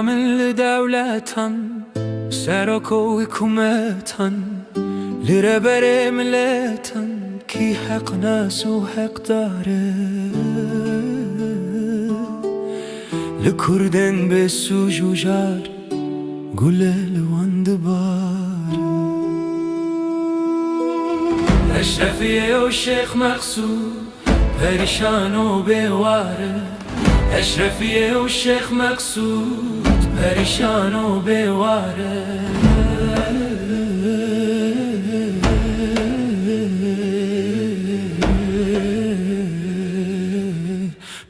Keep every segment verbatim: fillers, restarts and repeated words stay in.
Min li dewletan, serok û hikûmetan, li reberê miletan, kî heqnas û heqdar e? Li kurdên bêsûj û jar, gule li wan dibare. Eşrefiyê û Şêx Meqsûd, perîşan û bêwar e. Eşrefiyê û Şêx Meqsûd, perîşan û bêwar e.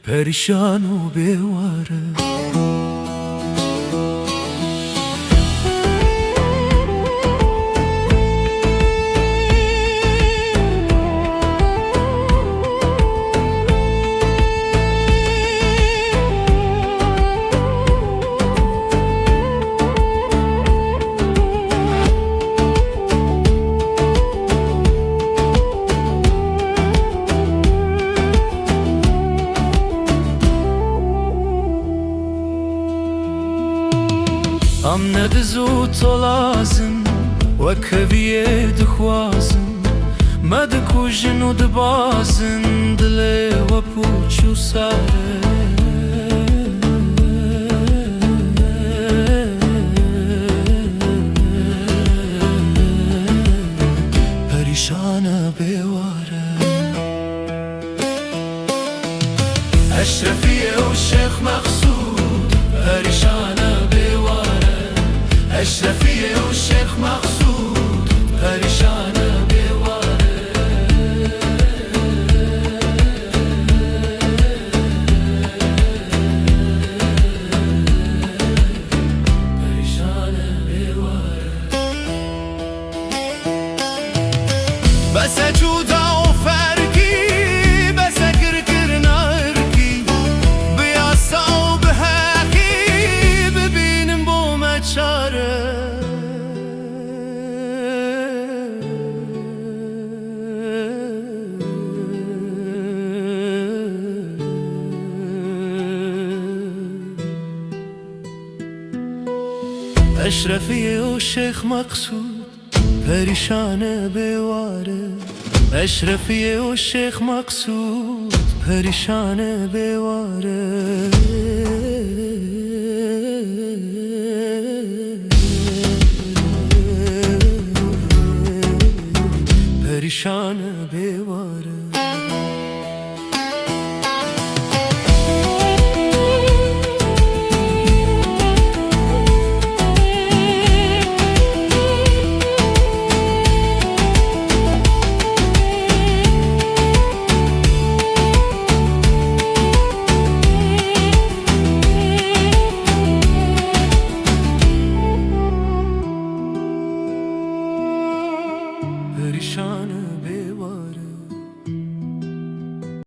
Perîşan û bêwar e. Em ne diz û tolaz in, wek heviyê dixwazin, me dikujin û dibazin, dilê we pûç û sar e. Perîşan e, bêwar e. Eşrefiyê û Şêx Meqsûd, perîşan e, bêwar e. Eşrefiyê û Şêx Meqsûd, perîşan e, bêwar e. Perîşan e, bêwar e. Bes e cuda û ferkî, bes e girkirina irkî, bi yasa û bi heqî bibînin bo me çare. Eşrefiyê û Şêx Meqsûd, perîşan e, bêwar e. Eşrefiyê û Şêx Meqsûd, perîşan e, bêwar e. Perîşan e, bêwar e.